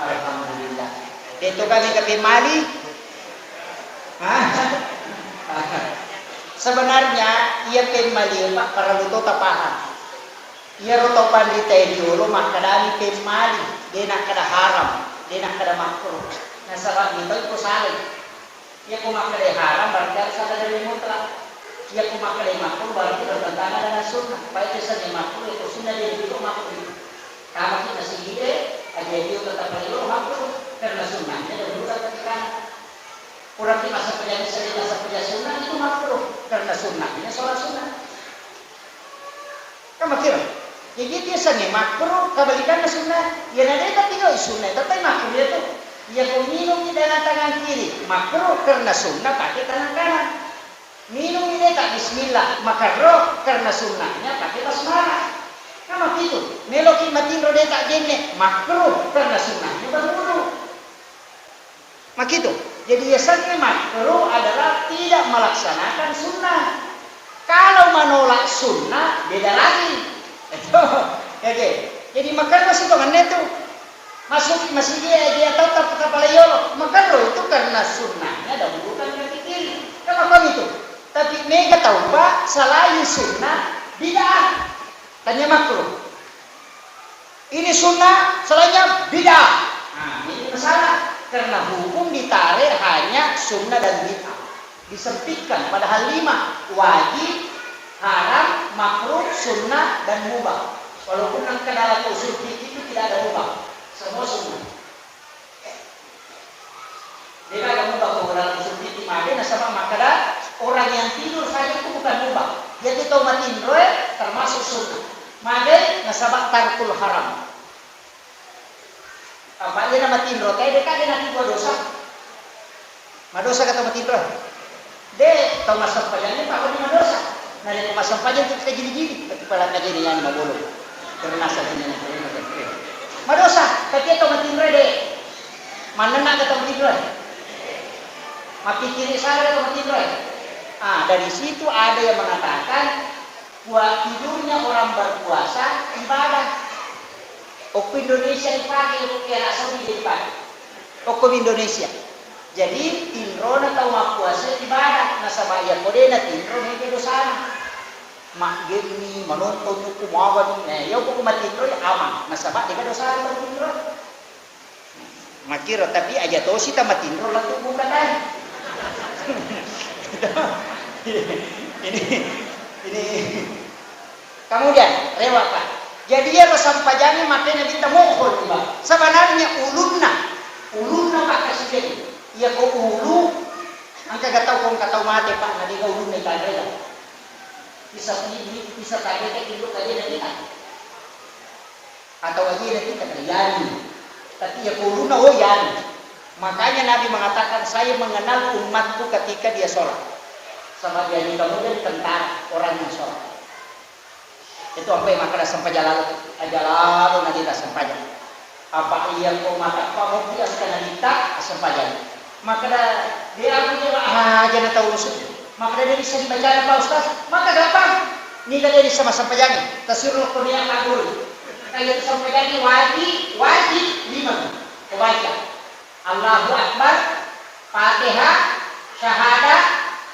Alhamdulillah. Itu kan mega pemali? Hah? Sebenarnya iya pemali, Pak, perlu to tapaham. Iyaro tau panritae riolo makkedani pemmali, de' nakkeda haram, de' nakkeda makruh. Nasaba' mitoi ko salai. Iya ko makkeda haram berarti harus ada dalil mutlak. Iya ko makkeda makruh berarti bertentangan dengan sunnah. Pai itu seni makruh, itu sunnah jadi itu makruh. Kamaki masigi de', aja itu tetap riolo makruh karena sunnahnya dan bukan ketika. Kurang di masa pejani sering masa pejani sunnah itu makruh karena sunnahnya sholat sunnah. Kan makkiro. Jadi biasanya makruh kebalikannya sunnah. Ya, na de' tapi kau sunnah, tapi makruh ya tuh. Ya, kau minum di dengan tangan kiri, makruh karena sunnah pakai tangan kanan. Minum di tak bismillah, makruh karena sunnahnya pakai basmalah. Kan makkiro. Meloki matinro de' tak jenne, makruh karena sunnahnya berwudu. Makitu. Jadi, yasengnge makruh adalah tidak melaksanakan sunnah. Kalau menolak sunnah, beda lagi. Itu. Oke. Jadi, makanna sitongenna tu. Masuk masigi, eh, dia tetap kepala yolo. Makanro itu karena sunnahnya dahulukan kaki kiri. Kan makan itu. Tapi mega tauba selain sunnah, bid'ah. Tanya makruh. Ini sunnah, selainnya bid'ah. Nah, ini masalah. Karena hukum ditarik hanya sunnah dan bid'ah. Disempitkan, padahal lima: wajib, haram, makruh, sunnah, dan mubah. Walaupun engka dalam usul fikih itu tidak ada mubah, semua sunnah. Degaga mubah ko dalam usul fikih mage, nasaba makkeda orang yang tidur saja itu bukan mubah. Jadi tau matinroe termasuk sunnah. Mage nasaba tarkul haram. Apa iya na matinro te deka de natiwa dosa. Madosa ka tau matinro? De, tau massempajang ni pako ni madosa. Na de ko massempajang tu kita gili-gili, tapi pada kajeni yang mabolong. Termasuk ini. Madosa, tapi tau matinro de. Manenna ka tau matinro. Mapikiri salah tau matinro. Ah, dari situ ada yang mengatakan Buat tidurnya orang berpuasa ibadah. Okko Indonesia dipakai, okko Arab Saudi dia dipakai. Okko Indonesia. Jadi tinrona tau mappuasa ibadah, nasaba iya ko de natinro mega dosana. Maggemmi, menonton buku, magani. Nah, iya ko matinro ya aman, nasaba dega dosana tau tinro. Makkiro, tapi aja tosi tamatinro lettu buka tadi. Ini, ini. Kemudian, rewa, Pak. Jadi, iyaro sampajangnge makkeda Nabitta mohon, Pak. Sebenarnya ulunna, ulunna, Pak, kasih. Iya ko ulu, engka ga tau, ko engka tau mate, Pak, na dega ulunna itanrega. Bisa, bisa tagete ilu kajena kita. Atau aja kita iyani. Tapi ya kuluna, oh, iyani. Makanya Nabi mengatakan, "Saya mengenal umatku ketika dia sholat." Sama dia ini kemudian tentara orang yang sholat. Itu apa yang maka sempajang lalu, aja lalu nanti tak sempajang. Apa iya ko mata apa mau dia akan nanti tak sempajang. Makkeda, de aku je, ah, aja na tau usu. Makkeda, de bisa dibaca, Pak Ustaz? Maka gampang. Niga de bisa massempajang. Tasiru ko dia kabur. Kaya tu sempajang wajib, wajib lima. Ko baca. Allahu Akbar, Fatihah, syahadat,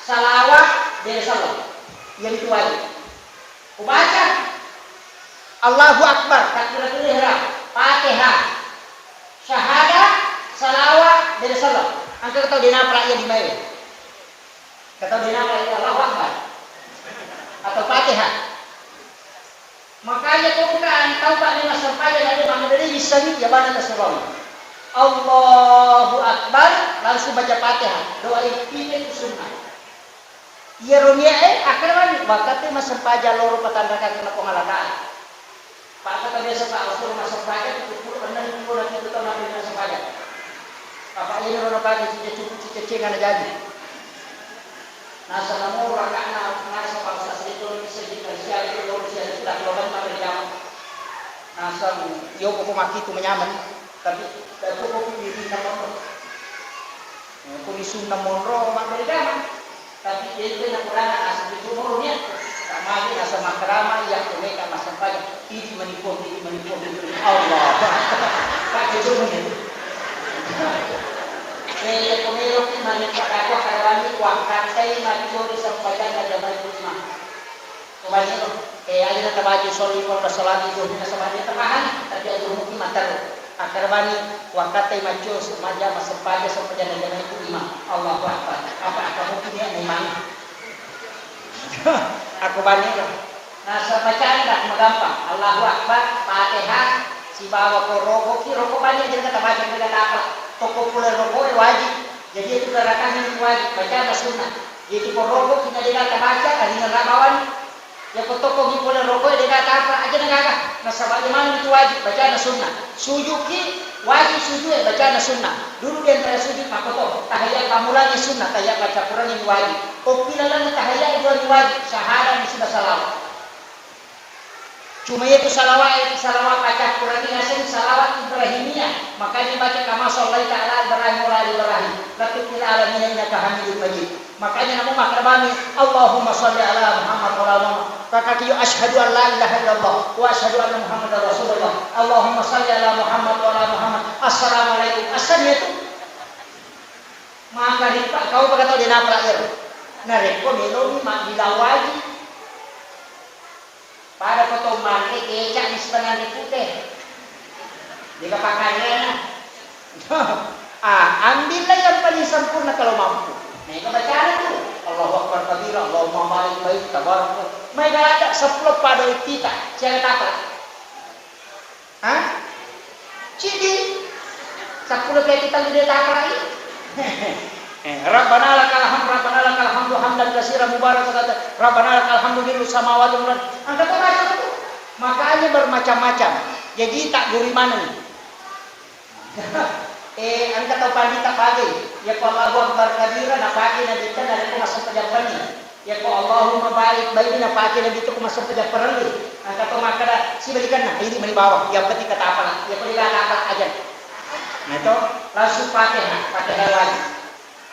salawat, bere salawat. Yang itu wajib. Ubaca Allahu Akbar, takbiratul ihram, Fatihah, syahadat, salawat, bere salawat. Engka tau de napala iya limae. Engka tau de napala iya Allahu Akbar atau Fatihah. Makanya ko engka tau pa lima sempajang, ada mana dari bisa ni ya bana tasawuf. Allahu Akbar, langsung baca Fatihah. Doa iftitah itu sunnah. Iyaro niae, eh, akkeda mani, wakkatte massempajang loro patanrakang na Puang Allah Ta'ala. Pak, kata biasa, Pak, Rasul massempajang tujuh puluh enam puluh lagi itu tahun nabi massempajang. Apa ini rono kaki tidak cukup ciceceng anak jadi. Nasa namo rakakna nasa Pak Ustaz itu bisa dikasia itu loro sia sudah keluar dari jam. Nasa yo ko maki itu menyaman, tapi tak cukup diri nama. Ko lisunna monro mabbere jama. Tapi iyatu nakurana asa itu moro nia. Tak maju asa makrama iya ko meka massempajang. Idi manipo, idi manipo, idi manipo. Allah. Pak kejo muni. Eh, iya ko melo ki mani pak aku karwani wakkatai maco di sempajang na jama lima. Umaniro, eh, aja na tabaca sholli wa salati itu, ini nasaba dia terpahami, tapi aja mungkin matar. Akar bani, wakkatai maco, maja, masempaja, sempaja, dan jana itu imam. Allahu Akbar. Apa, apa mungkin ya, imam? Aku bani lah. Nah, sebacaan dah, magampang. Allahu Akbar, Fatihah, sibawa ko roko, ki roko bani aja kata baca, kata apa. Toko pula roko, eh, wajib. Jadi itu gerakan yang wajib, baca sunnah. Jadi ko roko, kita dia kata baca, kali ngerabawani. Yako tokkogi pole rokoe, dega tapa, aja na gaga. Nasaba iya maneng itu wajib, bacana sunnah. Sujuki wajib sujue, bacana sunnah. Dulu di antara sujud makkoto, tahiyat pammulangi sunnah, tahiyat baca Quran ini wajib. Okki lalenna tahiyat dua ini wajib, syahadat ini sudah salawat. Cuma itu salawat, salawat baca Quran ini asli salawat Ibrahimiyah. Makanya baca kama sallaita ala Ibrahim wa ala ali Ibrahim. Lalu fil alamin innaka Hamidum Majid. Makanya namu makkeda bami, Allahumma salli ala Muhammad wa ala Muhammad. Kakak yo asyhadu an la ilaha illallah wa asyhadu anna Muhammadar Rasulullah. Allahumma salli ala Muhammad wa ala Muhammad. Assalamualaikum. Asal itu. Maka ripa kau bakatau de napalak ero. Narekko melomi maddilawaji. Pada ko to manre kecak di sebenarnya pute. Dega pakariana. Ah, ambillah yang paling sempurna kalau mampu. Nah, itu bacaan itu. Allahu Akbar kabira, Allahumma barik baik, tabarak. Mai galak sepuluh pada kita. Siapa dapat? Hah? Cidi. Sepuluh kali kita tidak tahu lagi. Eh, Rabbana lakal hamd, Rabbana lakal hamdu hamdan katsiran mubarakan, Rabbana lakal hamdu mil'us samawati wal ard. Angka to baca tu. Makanya bermacam-macam. Jadi tak guri mana nih? Eh, angka tau pandita pake. Ya ko Allahu Akbar kabira, na pake na dita na reko masuk pejampanni. Ya ko Allahumma barik baini na pake na dita ko masuk pejampanni. Angka tau makkada, sibalikanna, ini mani bawah. Yang penting kata apalah. Ya ko dia kata apalah aja. Nah itu, langsung Fatihah, Fatihah lagi.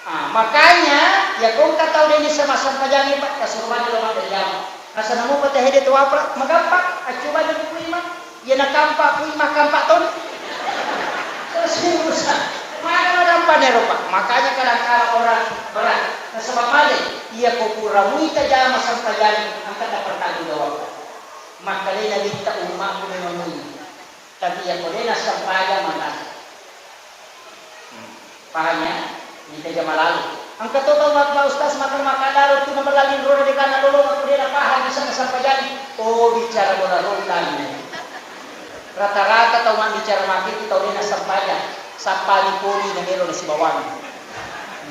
Ah, makanya, ya ko engka tau de nisseng massempajangngi, Pak, kasuruanni lao mabbere jama. Nasaba namu Fatihah de tawapala, magampang, accoba de ku imang. Iya nakampa ku imang, kampa toni. Terus urusan. Mana madampa nero, Pak? Makanya kadang kala orang berat. Nasaba male, iya ko pura muita jama sempajang, engka pertanggung jawab. Makkalena bitta ummakku memang mui. Tapi iya ko de nassempajang maka. Paham ya? Ini jama lalu. Engka to tau mak-, mak ustaz makkada-makkada tu na mellalin rona de kana lolo, aku de na paham bisa na sampajang. Oh, bicara bola rona ini. Rata-rata tau mabbicara makkeda tau de na sampajang. Sappani poli na melo na sibawang.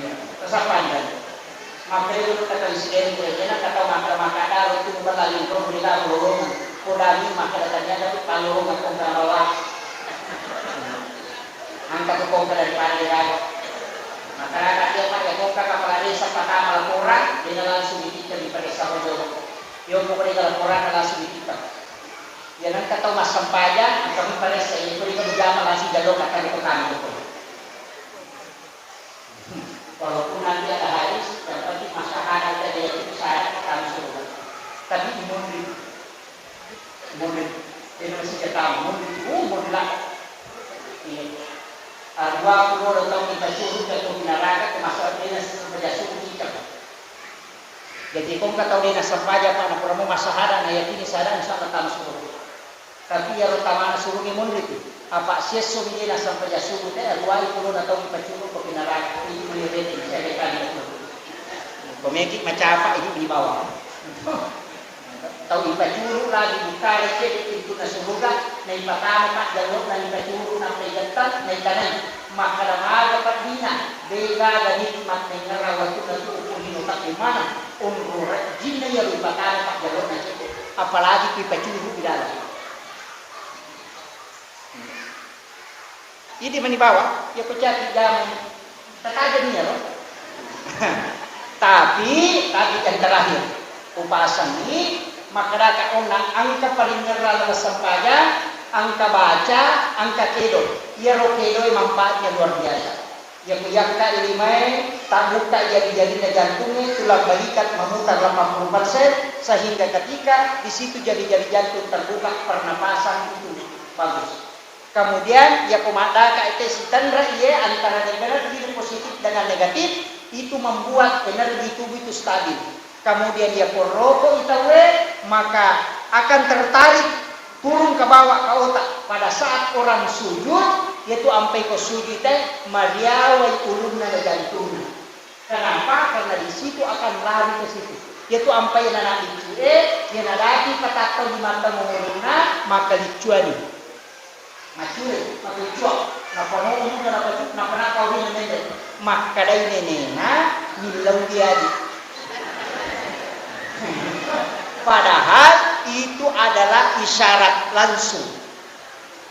Iya, sappani. Makkeda dulu kata insiden gue, jena kata makkada-makkada tu na mellalin rona de kana lolo. Kodami makkada tanya tapi palolo makkada bawa. Engka tu kongka daripada diraga. Masyarakat dia pakai kongka kepala desa pertama laporan, dia langsung ditimbang di Padesa Bojong. Yo pokoknya laporan langsung ditimbang. Ya nengka tau massempajang, kami Padesa itu dia jama langsung jalur kata di kota itu. Walaupun nanti ada hadis, yang penting masalah kita dia itu syarat kita masuk surga. Tapi imun di Munri, de na masijjatang, munri, uh, munri la. Iya. Arua pulolo taung ipacuru jatu naraka, termasuk de na sempajang subuh cicak. Jadi, ko engka tau de na sempajang, Pak, na pura mo massahada, na yakini sahada, insya Allah tama suruga. Tapi iyaro tamana suruga munri tu. Apa siesso mi de na sempajang subuh te, arua pulona taung ipacuru ko pinaraka, itu mani rete, saya kali itu. Ko meki macapa, itu di bawah. Tau ipacuru lagi bukara cedde pintunna suruga, naipatama pajjallo'na ipacuru, nappa igettang, naitanai. Makkada maga peddina, de gaga nikmat naingerang wettunna tuo ko lino tette maneng, onro rejjinna iyaro ipatama pajjallo'na cedde, apalagi ko ipacuru di dalam. Idi mani bawang, iya ko capi jamang, tatajeng iya ro. Tapi, tapi yang terakhir, upasengi, makkedaka onnang engka paringerrang laleng sempajang, engka baca, engka kedo. Iyaro kedoe manfaatnya luar biasa. Iya ko yakka ilimae, tabbuka jari-jarina jantungnge, tulang balikat memutar delapan puluh persen, sehingga ketika di situ jari-jari jantung terbuka, pernapasan itu bagus. Kemudian, iya ko maddaka ete sitenre iye antara energi positif dengan negatif, itu membuat energi tubuh itu stabil. Kemudian, iya ko roko itawe, maka akan tertarik turun ke bawah ke otak. Pada saat orang sujud, yaitu ampai ko sujud te, mariawai ulunna na jantungna. Kenapa? Karena di situ akan lari ke situ. Yaitu ampai na nabiccue, iya nadaki patattau di mata mengurunna, maka liccuani. Maccure, matucua, nappa nono muka, nappa cu-, nappa nakka wina mende. Makkedai nenena, millau diaji. Padahal itu adalah isyarat langsung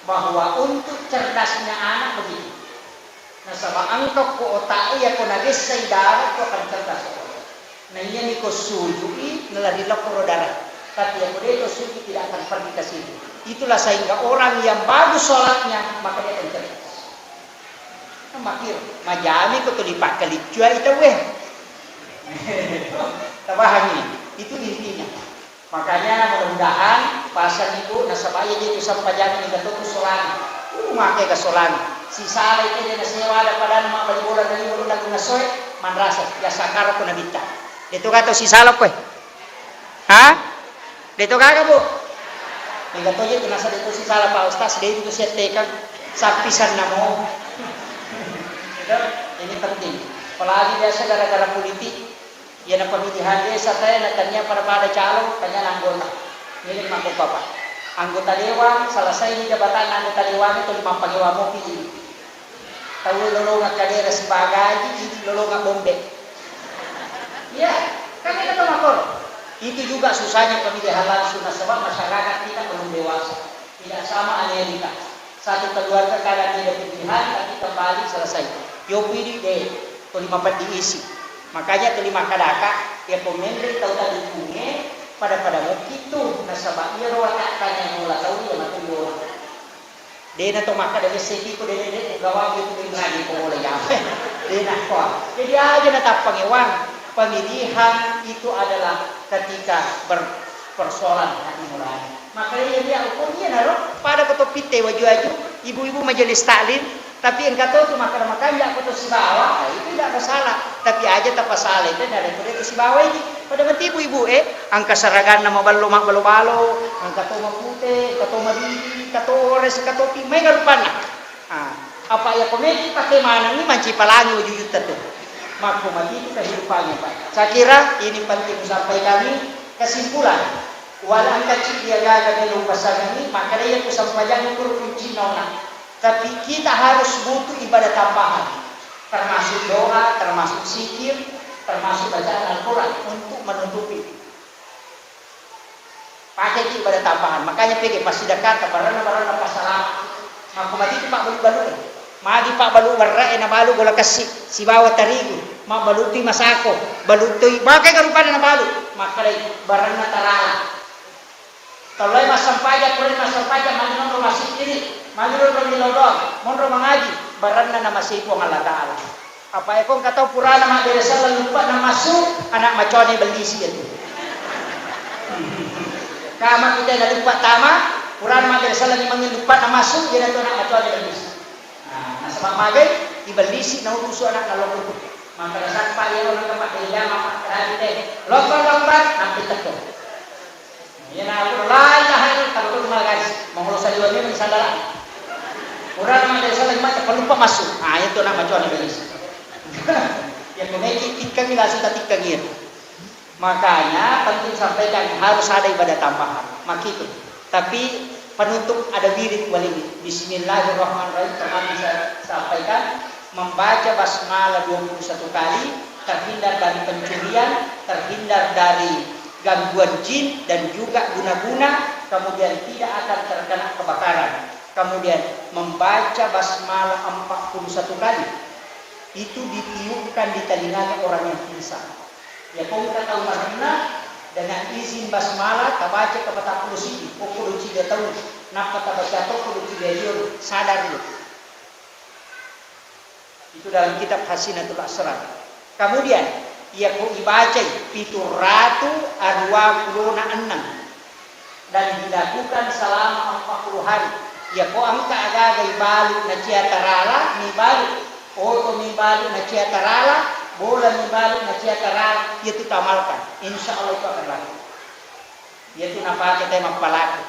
bahwa untuk cerdasnya anak begitu. Nasaba engka ko otak e, iya ko nagessai dara, itu akan cerdas. Na iyani ko sujui, nalari lokko ro dara. Tapi yang boleh itu sufi tidak akan pergi ke situ. Itulah sehingga orang yang bagus sholatnya, maka dia akan cerdas. Kan makir, majami ko tuli pakkaliccuai tauwe. Tapahangi, itu intinya. Makanya mudah-mudahan pasang ibu nasaba iya je tu sampajang ni gato tu solana. Uh, make ga solana. Si sala itu dia nasewa ada padana mabbali bola dari bola lagu nasoe, manrasa biasa karo ko nabitta. Itu kata si sala koe. Ha? De'to gaga, Bu? Mega to je tu nasa de'to sisala, Pak Ustaz, de' itu siattekang. Sappisanna mo. Itu, ini penting. Apalagi biasa gara-gara politik, iyana pemilihan desa teh, na tania pada-pada calon, tania anggota. Ini mako Bapak. Anggota dewan, selesai di jabatan anggota dewan itu lima pagi wamopi. Tau lolongeng kadera sibagai, idi lolongeng bombe. Iya, kan itu makor. Itu juga susahnya pemilihan langsung, nasaba masyarakat kita belum dewasa. Tidak sama Amerika. Satu keluarga kadang beda pilihan, tapi kembali selesai. Yopi di de, tuli mapeddi isi. Makanya tuli makkadaka, ya pemimpin tau tadi punge, pada-pada mukki tu, nasaba iya ro watakka yang mula tau iya matu. De'na to makkeda, "Wesseki ko de', de', de', gawang itu de' lagi ko bola ya." De'na ko. Jadi aja na tappangewang. Pemilihan itu adalah ketika ber-, persoalan hati nurani. Maka iya dia hukumnya naro pada ko to pitte waju-waju, ibu-ibu majelis taklim, tapi engka to tu makkeda makanja ko to sibawa, nah, itu tidak masalah. Tapi aja tapasala itu dari itu sibawa ini. Pada mati ibu-ibu, eh, engka seraganna maballo, mabbalo-balo, engka to mapute, engka to madidi, engka to ores, engka to pi-, maega rupanna. Ah, apa iya ko meki pake manengi manci palangi wujutta tu. Makko mati itu kehidupannya, Pak. Saya kira ini penting disampaikan ini kesimpulan. Wala engka ci dia gaga melo pasangan ini, maka dia ku sampajang ukur kunci nona. Tapi kita harus butuh ibadah tambahan. Termasuk doa, termasuk zikir, termasuk bacaan Al-Quran untuk menutupi. Pakeki ibadah tambahan. Makanya pege passidakata baranna-baranna passalama. Makko mati tu pabbalu-balu. Magi pabbalu warrae nabalu gola kessi sibawa tarigu. Mabbalupi masako. Balutui. Maka rupanna nabalu. Makkalai baranna tarala. Tallai massempajang, purani massempajang, magi monro massikkiri, magi monro millau doang, monro mangaji, baranna namasei Puang Allah Ta'ala. Apa eko engka tau purana mabbere selleng luppa namassu, anak macoane bellisi itu. Kama kita na luppa tama, purana mabbere selleng mangin luppa namassu, iyanatu anak macoane bellisi. Nah, nasaba magai, ibellisi nautusu anak nalokku. Maka nasappa iyaro nengka mabbere jama, makkadani te, "Lompat, lompat," nampi tekko. Iya, na pura la ilaha illallah, tabetul malagari. Mangolo saliweng memang sadara. Pura na maddesa lagi macam peluppa masuk. Ah, itu nak macoa na beli. Ya, ko meki tikkangi langsung tatikkangi itu. Makanya penting sampaikan harus ada ibadah tambahan. Makitu. Tapi penutup ada wirid wali. Bismillahirrahmanirrahim. Pernah saya sampaikan. Membaca basmalah dua puluh satu kali, terhindar dari pencurian, terhindar dari gangguan jin, dan juga guna-guna, kemudian tidak akan terkena kebakaran. Kemudian membaca basmalah empat puluh satu kali, itu ditiupkan di telinganya orang yang pingsan. Ya, kau minta tahu marina, dengan izin basmalah, tabaca ke empat puluh siji, pokok doci dia tahu, napa tabaca pokok doci dia liur, sadar dia. Itu dalam kitab Hasinatul Asrar. Kemudian, iya ko ibacai pitu ratu aruwa pulona enneng dan dilakukan selama empat puluh hari. Iya ko engka agaga ibalu nacia tarala, mibalu, oto mibalu nacia tarala, bola mibalu nacia tarala, iya tu tamalkan. Insya Allah itu akan laku. Iyatu napake tau mappalaku.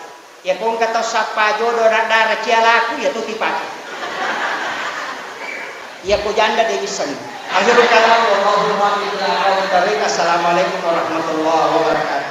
Iya ko engka tau sappa jodo anak dara cia laku, iyatu ipake. Iya ko janda de' wissengi. Akhirul kalam, wallahu muwaffiq ila aqwamit thariq. Assalamualaikum warahmatullahi wabarakatuh.